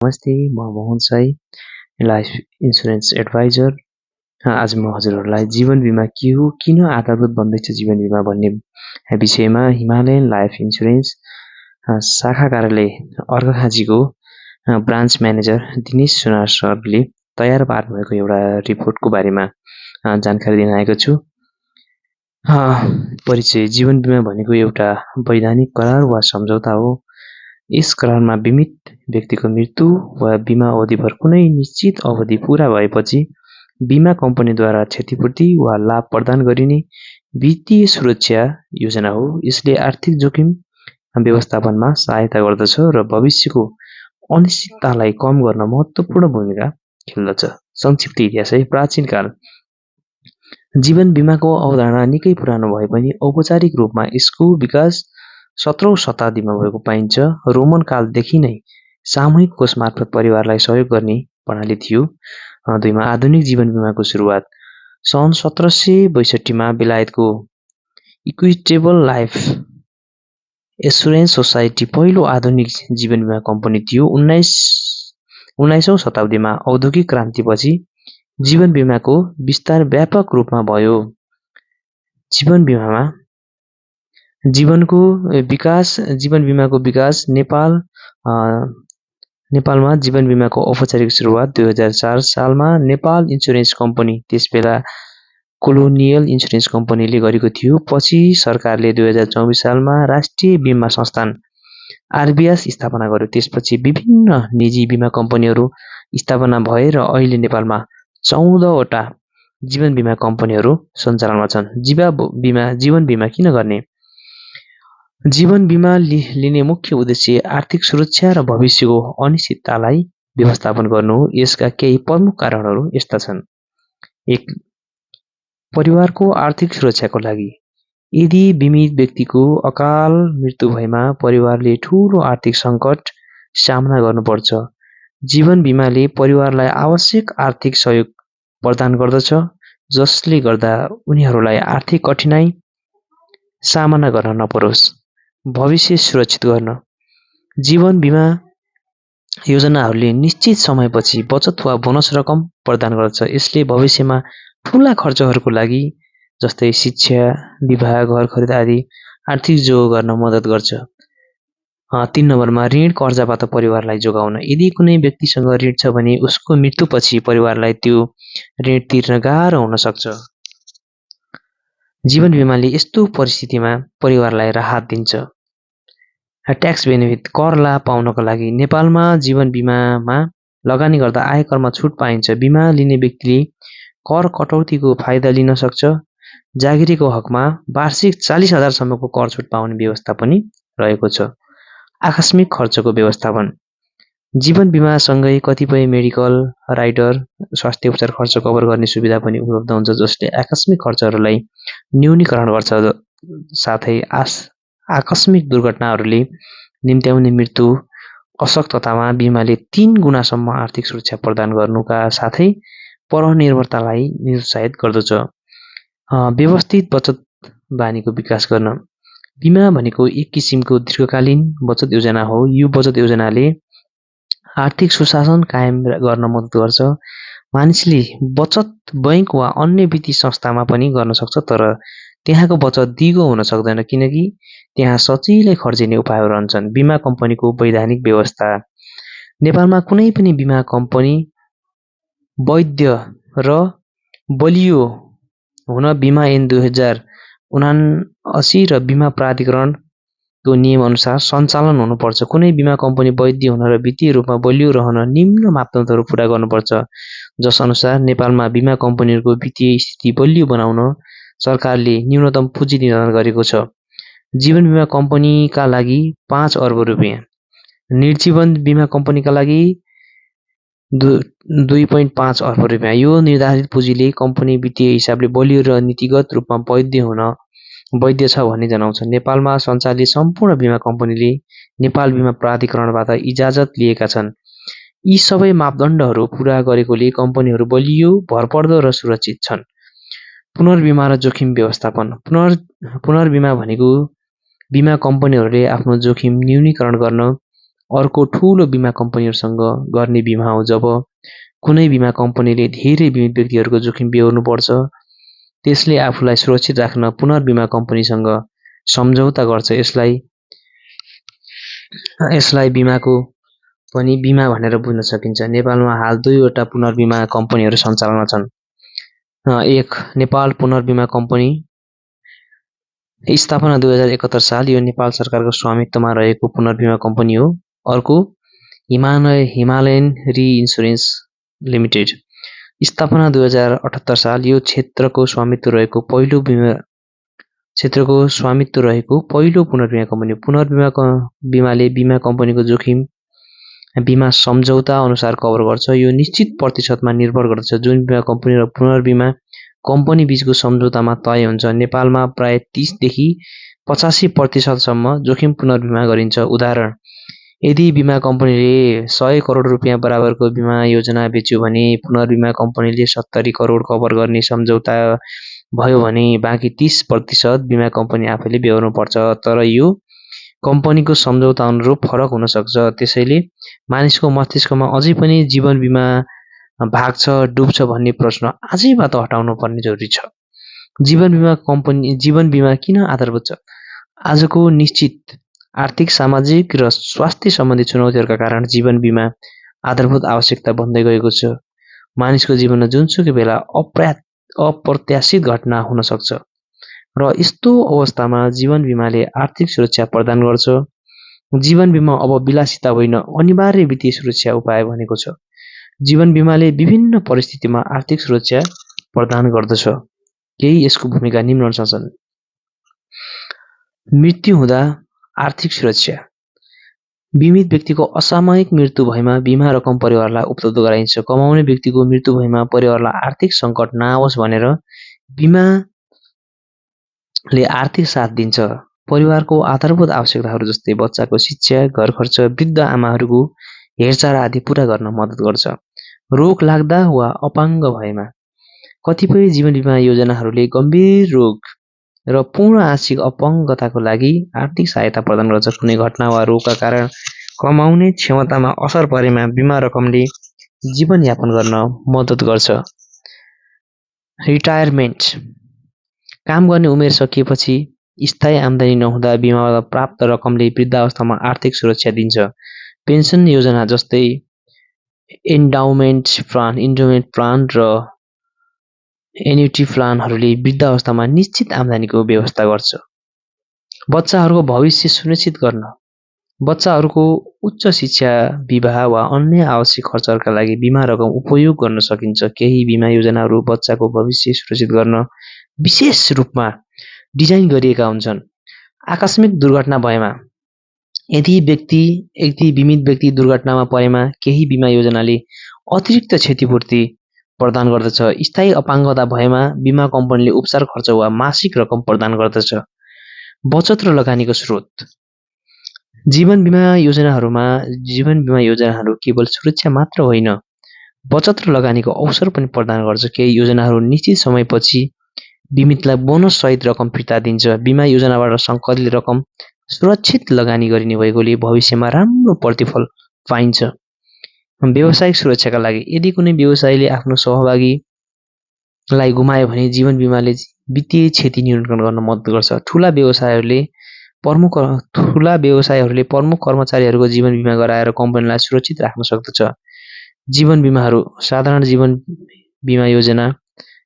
नमस्ते, म Mohan Sai, life insurance adviser. आज म हजुरहरूलाई जीवन बिमा के हो, किन आधारभूत बन्दैछ जीवन बिमा भन्ने विषयमा हिमालयन लाइफ इन्सुरेन्स शाखा कार्यालय अर्घाखाँचीको ब्रान्च म्यानेजर दिनेश सुनार सरले तयार पार्नुभएको एउटा रिपोर्टको बारेमा जानकारी दिन आएको छु। परिचय: जीवन बिमा भनेको एउटा वैधानिक करार वा सम्झौता हो। यस करारमा बीमित व्यक्तिको मृत्यु वा बिमा अवधिभर कुनै निश्चित अवधि पूरा भएपछि बिमा कम्पनीद्वारा क्षतिपूर्ति वा लाभ प्रदान गरिने वित्तीय सुरक्षा योजना हो। यसले आर्थिक जोखिम व्यवस्थापनमा सहायता गर्दछ र भविष्यको अनिश्चिततालाई कम गर्न महत्त्वपूर्ण भूमिका खेल्दछ। संक्षिप्त इतिहास है। प्राचीन काल जीवन बिमाको अवधारणा निकै पुरानो भए पनि औपचारिक रूपमा यसको विकास 17औं शताब्दीमा भएको पाइन्छ। रोमन कालदेखि नै सामूहिक कोष मार्फत परिवारलाई सहयोग गर्ने प्रणाली थियो। 2 आधुनिक जीवन बिमाको सुरुवात सन् 1762 बेलायतको इक्विटेबल लाइफ एस्युरेन्स सोसाइटी पहिलो आधुनिक जीवन बिमा कम्पनी थियो। 19औं शताब्दीमा औद्योगिक क्रान्तिपछि जीवन बिमाको विस्तार व्यापक रूपमा भयो। जीवन बिमाको विकास नेपालमा जीवन बिमाको औपचारिक सुरुवात 2004 सालमा नेपाल इन्सुरेन्स कम्पनी, त्यसबेला कोलोनियल इन्सुरेन्स कम्पनीले गरेको थियो। पछि सरकारले 2024 सालमा राष्ट्रिय बीमा संस्थान आरबीएस स्थापना गर्यो। त्यसपछि विभिन्न निजी बीमा कम्पनीहरू स्थापना भए र अहिले नेपालमा 14वटा जीवन बिमा कम्पनीहरू सञ्चालनमा छन्। जीवन बिमा किन गर्ने? जीवन बिमा लिने मुख्य उद्देश्य आर्थिक सुरक्षा र भविष्यको अनिश्चिततालाई व्यवस्थापन गर्नु हो। यसका केही प्रमुख कारणहरू यस्ता छन्। 1. परिवारको आर्थिक सुरक्षाको लागि। यदि बीमित व्यक्तिको अकाल मृत्यु भएमा परिवारले ठूलो आर्थिक सङ्कट सामना गर्नुपर्छ। जीवन बिमाले परिवारलाई आवश्यक आर्थिक सहयोग प्रदान गर्दछ, जसले गर्दा उनीहरूलाई आर्थिक कठिनाइ सामना गर्न नपरोस्। भविष्य सुरक्षित गर्न। जीवन बिमा योजनाहरूले निश्चित समयपछि बचत वा बोनस रकम प्रदान गर्दछ। यसले भविष्यमा ठूला खर्चहरूको लागि जस्तै शिक्षा, विवाह, घर खरिद आदि आर्थिक जोग गर्न मद्दत गर्छ। 3 नम्बरमा ऋण कर्जाबाट परिवारलाई जोगाउन। यदि कुनै व्यक्तिसँग ऋण छ भने उसको मृत्युपछि परिवारलाई त्यो ऋण तिर्न गाह्रो हुन सक्छ। जीवन बिमाले यस्तो परिस्थितिमा परिवारलाई राहत दिन्छ। Tax benefit. कर लाभ पाउनको लागि नेपालमा जीवन बिमामा लगानी गर्दा आयकरमा छुट पाइन्छ। बिमा लिने व्यक्तिले कर कटौतीको फाइदा लिन सक्छ। जागिरीको हकमा वार्षिक 40,000 सम्मको कर छुट पाउने व्यवस्था पनि रहेको छ। आकस्मिक खर्चको व्यवस्थापन। जीवन बिमासँगै कतिपय मेडिकल राइडर स्वास्थ्य उपचार खर्च कभर गर्ने सुविधा पनि उपलब्ध हुन्छ, जसले आकस्मिक खर्चहरूलाई न्यूनीकरण गर्छ। साथै आकस्मिक दुर्घटनाहरूले निम्त्याउने मृत्यु अशक्ततामा बिमाले 3 गुणासम्म आर्थिक सुरक्षा प्रदान गर्नुका साथै परनिर्भरतालाई निरुत्साहित गर्दछ। व्यवस्थित बचत बानीको विकास गर्न। बिमा भनेको एक किसिमको दीर्घकालीन बचत योजना हो। यो बचत योजनाले आर्थिक सुशासन कायम गर्न मद्दत गर्छ। मानिसले बचत बैंक वा अन्य वित्तीय संस्थामा पनि गर्न सक्छ, तर त्यहाँको बचत दिगो हुन सक्दैन किनकि त्यहाँ सजिलै खर्चिने उपायहरू रहन्छन्। बिमा कम्पनीको वैधानिक व्यवस्था। नेपालमा कुनै पनि बिमा कम्पनी वैध र बलियो हुन बिमा ऐन 2079 र बिमा प्राधिकरणको नियम अनुसार सञ्चालन हुनुपर्छ। कुनै बिमा कम्पनी वैध हुन र वित्तीय रूपमा बलियो रहन निम्न मापदण्डहरू पूरा गर्नुपर्छ, जस अनुसार नेपालमा बिमा कम्पनीहरूको वित्तीय स्थिति बलियो बनाउन सरकारले न्यूनतम पुँजी निर्धारण गरेको छ। जीवन बिमा कम्पनीका लागि 5 अर्ब रुपियाँ। निर्जीवन बिमा कम्पनीका लागि 2.5 अर्ब रुपियाँ। यो निर्धारित पुँजीले कम्पनी वित्तीय हिसाबले बलियो र नीतिगत रूपमा वैध छ भन्ने जनाउँछ। नेपालमा सञ्चालित सम्पूर्ण बिमा कम्पनीले नेपाल बिमा प्राधिकरणबाट इजाजत लिएका छन्। यी सबै मापदण्डहरू पूरा गरेकोले कम्पनीहरू बलियो, भरपर्दो र सुरक्षित छन्। पुनर्बिमा र जोखिम व्यवस्थापन। पुनर्बिमा भनेको बिमा कम्पनीहरूले आफ्नो जोखिम न्यूनीकरण गर्न अर्को ठूलो बीमा कम्पनीहरूसँग गर्ने बीमा हो। जब कुनै बीमा कम्पनीले धेरै बीमित व्यक्तिहरूको जोखिम बेहोर्नु पर्छ, त्यसले आफूलाई सुरक्षित राख्न पुनर्बीमा कम्पनीसँग सम्झौता गर्छ। यसलाई बीमाको पनि बीमा भनेर बुझ्न सकिन्छ। नेपालमा हाल 2वटा पुनर्बीमा कम्पनीहरू सञ्चालनमा छन्। एक, नेपाल पुनर्बीमा कम्पनी स्थापना 2071 साल। यो नेपाल सरकारको स्वामित्वमा रहेको पुनर्बीमा कम्पनी हो। अर्को, हिमालयन रि-इन्स्योरेन्स लिमिटेड स्थापना 2078 साल। यो क्षेत्रको स्वामित्व रहेको पहिलो पुनर्बीमा कम्पनी हो। पुनर्बीमा बीमाले बीमा कम्पनीको जोखिम बीमा सम्झौता अनुसार कभर गर्छ। यो निश्चित प्रतिशतमा निर्भर गर्दछ जुन बीमा कम्पनी र पुनर्बीमा कम्पनी बीचको सम्झौतामा तय हुन्छ। नेपालमा प्राय 30 देखि 85% सम्म जोखिम पुनर्बीमा गरिन्छ। उदाहरण, यदि बीमा कम्पनीले 100 करोड रुपियाँ बराबरको बीमा योजना बेच्यो भने पुनर्बीमा कम्पनीले 70 करोड कभर गर्ने सम्झौता भयो भने बाँकी 30% बीमा कम्पनी आफैले बेहोर्नु पर्छ। तर यो कम्पनीको सम्झौता अनुरूप फरक हुन सक्छ। त्यसैले मानिसको मस्तिष्कमा अझै पनि जीवन बीमा भाग्छ डुब्छ भन्ने प्रश्न आजैबाट हटाउनु पर्ने जरुरी छ। जीवन बीमा किन आधारभूत छ? आजको निश्चित आर्थिक, सामाजिक र स्वास्थ्य सम्बन्धी चुनौतीहरूका कारण जीवन बीमा आधारभूत आवश्यकता बन्दै गएको छ। मानिसको जीवनमा जुनसुकै बेला अप्रत्याशित घटना हुन सक्छ र यस्तो अवस्थामा जीवन बीमाले आर्थिक सुरक्षा प्रदान गर्छ। जीवन बीमा अब विलासिता होइन, अनिवार्य वित्तीय सुरक्षा उपाय बनेको छ। जीवन बीमाले विभिन्न परिस्थितिमा आर्थिक सुरक्षा प्रदान गर्दछ। केही यसको भूमिका निम्न छन्। मृत्यु हुँदा आर्थिक सुरक्षा। बीमित व्यक्तिको असामयिक मृत्यु भएमा बीमा रकम परिवारलाई उपलब्ध गराइन्छ। कमाउने व्यक्तिको मृत्यु भएमा परिवारलाई आर्थिक सङ्कट नआओस् भनेर बीमाले आर्थिक साथ दिन्छ। परिवारको आधारभूत आवश्यकताहरू जस्तै बच्चाको शिक्षा, घर खर्च, वृद्ध आमाहरूको हेरचाह आदि पूरा गर्न मद्दत गर्छ। रोग लाग्दा वा अपाङ्ग भएमा कतिपय जीवन बीमा योजनाहरूले गम्भीर रोग र पूर्ण आंशिक अपङ्गताको लागि आर्थिक सहायता प्रदान गर्छ। कुनै घटना वा रोगका कारण कमाउने क्षमतामा असर परेमा बीमा रकमले जीवनयापन गर्न मद्दत गर्छ। रिटायरमेन्ट। काम गर्ने उमेर सकिएपछि स्थायी आम्दानी नहुँदा बीमाबाट प्राप्त रकमले वृद्धावस्थामा आर्थिक सुरक्षा दिन्छ। पेन्सन योजना जस्तै एन्डाउमेन्ट प्लान र एन्युटी प्लानहरूले वृद्धावस्थामा निश्चित आम्दानीको व्यवस्था गर्छ। बच्चाहरूको भविष्य सुनिश्चित गर्न बच्चाहरूको उच्च शिक्षा, विवाह वा अन्य आवश्यक खर्चहरूका लागि बीमा रकम उपयोग गर्न सकिन्छ। केही बीमा योजनाहरू बच्चाको भविष्य सुरक्षित गर्न विशेष रूपमा डिजाइन गरिएका हुन्छन्। आकस्मिक दुर्घटना भएमा यदि बीमित व्यक्ति दुर्घटनामा परेमा केही बीमा योजनाले अतिरिक्त क्षतिपूर्ति प्रदान गर्दछ। स्थायी अपाङ्गता भएमा बीमा कम्पनीले उपचार खर्च वा मासिक रकम प्रदान गर्दछ। बचत र लगानीको स्रोत। जीवन बीमा योजनाहरू केवल सुरक्षा मात्र होइन, बचत र लगानीको अवसर पनि प्रदान गर्छ। केही योजनाहरू निश्चित समयपछि बीमितलाई बोनस सहित रकम फिर्ता दिन्छ। बीमा योजनाबाट सङ्कलित रकम सुरक्षित लगानी गरिने भएकोले भविष्यमा राम्रो प्रतिफल पाइन्छ। व्यावसायिक सुरक्षाका लागि यदि कुनै व्यवसायीले आफ्नो सहभागीलाई गुमायो भने जीवन बीमाले वित्तीय क्षति न्यूनीकरण गर्न मद्दत गर्छ। ठूला व्यवसायहरूले प्रमुख कर्मचारीहरूको जीवन बीमा गराएर कम्पनीलाई सुरक्षित राख्न सक्दछ। जीवन बीमाहरू साधारण जीवन बीमा योजना,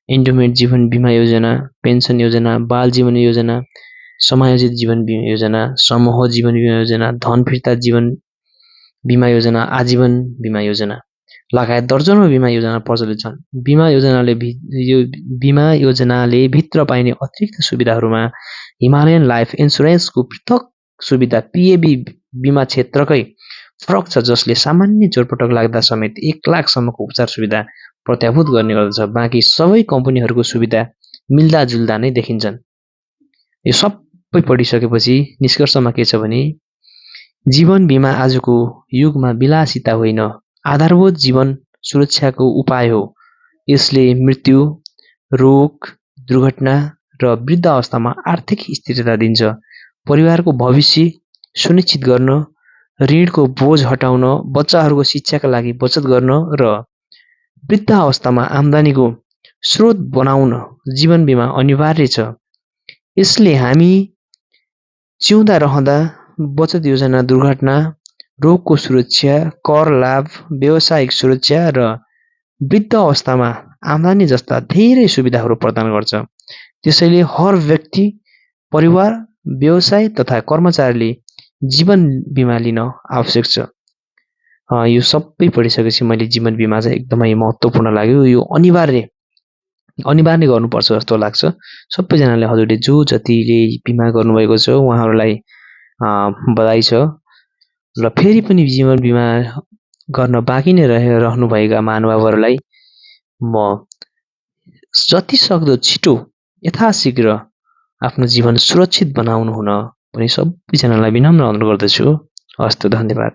एन्डोमेन्ट जीवन बीमा योजना, पेन्सन योजना, बाल जीवन योजना, समायोजित जीवन बीमा योजना, समूह जीवन बीमा योजना, धन फिर्ता जीवन बीमा योजना, आजीवन बीमा योजना लगायत दर्जनौं बीमा योजना प्रचलित छन्। बीमा योजनाले भित्र पाइने अतिरिक्त सुविधाहरूमा हिमालयन लाइफ इन्स्योरेन्सको पृथक सुविधा पिएबी बीमा क्षेत्रकै फरक छ, जसले सामान्य चोटपटक लाग्दा समेत 1 लाख सम्मको उपचार सुविधा प्रत्याभूत गर्ने गर्दछ। बाँकी सबै कम्पनीहरूको सुविधा मिल्दाजुल्दा नै देखिन्छन्। यो सबै पढिसकेपछि निष्कर्षमा के छ भने जीवन बीमा आजको युगमा विलासिता होइन, आधारभूत जीवन सुरक्षाको उपाय हो। यसले मृत्यु, रोग, दुर्घटना र वृद्ध अवस्थामा आर्थिक स्थिरता दिन्छ। परिवारको भविष्य सुनिश्चित गर्न ऋणको बोझ हटाउन, बच्चाहरूको शिक्षाका लागि बचत गर्न र वृद्धावस्थामा आम्दानीको स्रोत बनाउन जीवन बिमा अनिवार्य छ। यसले हामी जिउँदा रहँदा बचत योजना, दुर्घटना, रोगको सुरक्षा, कर लाभ, व्यावसायिक सुरक्षा र वृद्ध अवस्थामा आम्दानी जस्ता धेरै सुविधाहरू प्रदान गर्छ। त्यसैले हर व्यक्ति, परिवार, व्यवसाय तथा कर्मचारीले जीवन बिमा लिन आवश्यक छ। यो सबै पढिसकेपछि मैले जीवन बिमा चाहिँ एकदमै महत्त्वपूर्ण लाग्यो। यो अनिवार्य गर्नुपर्छ जस्तो लाग्छ। सबैजनाले, हजुरले जो जतिले बिमा गर्नुभएको छ उहाँहरूलाई बधाई छ र फेरि पनि जीवन बिमा गर्न बाँकी नै रहनुभएका महानुभावहरूलाई म जति सक्दो छिटो यथाशीघ्र आफ्नो जीवन सुरक्षित बनाउनु हुन पनि सबैजनालाई विनम्र अनुरोध गर्दछु। हस्त, धन्यवाद।